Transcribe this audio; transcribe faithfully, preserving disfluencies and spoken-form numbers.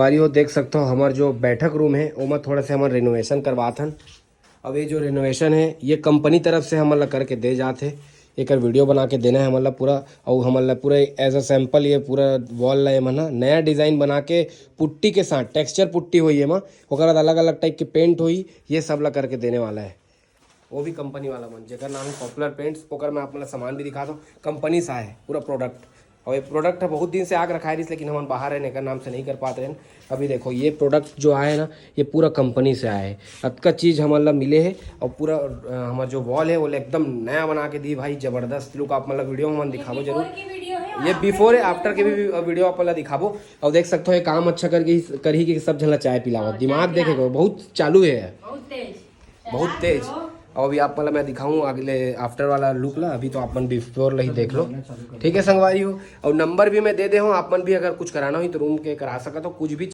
संगवारी हो, देख सकते हो, हमर जो बैठक रूम है, ओमा थोड़ा से हमन रिनोवेशन करवात हन। अब ये जो रिनोवेशन है, ये कंपनी तरफ से हमन ला करके दे जात है। एकर वीडियो बना के देना है हमन ला पूरा, और हमन ला पूरा एज अ सैंपल ये पूरा वॉल ला एमन ह नया डिज़ाइन बना के पुट्टी के साथ, टेक्सचर पुट्टी होई एमा, ओकर बाद अलग अलग टाइप के पेंट होई, ये सब ला करके देने वाला है। वो भी कंपनी वाला मन, जेकर नाम है पॉपुलर पेंट्स, ओकर मैं आप मन ला सामान भी दिखा दो। कंपनी से आए पूरा प्रोडक्ट, और ये प्रोडक्ट है बहुत दिन से आग रखाए रहिस, लेकिन हमन बाहर रहन, एकर नाम से नहीं कर पाते रहन। अभी देखो, ये प्रोडक्ट जो आए ना, ये पूरा कंपनी से आए है। अतका चीज़ हमन ला मिले है, और पूरा अ, हमर जो वॉल है, वो एकदम नया बना के दी भाई, जबरदस्त लुक। आप मन ला वीडियो में हमन दिखाबो जरूर। ये बिफोर है, आफ्टर के भी वीडियो आप मन ला दिखाबो। और देख सकते हो, ये काम अच्छा करके करही के सब झन ला चाय पिलावत, दिमाग देखे को बहुत चालू है, बहुत तेज। और अभी आप मन ला मैं दिखाऊँ अगले आफ्टर वाला लुक ला। अभी तो आप मन बिफोर ला ही देख लो, ठीक है संगवारी हो। और नंबर भी मैं दे दे हूँ, आप मन भी अगर कुछ कराना हो तो रूम के करा सकत हो, कुछ भी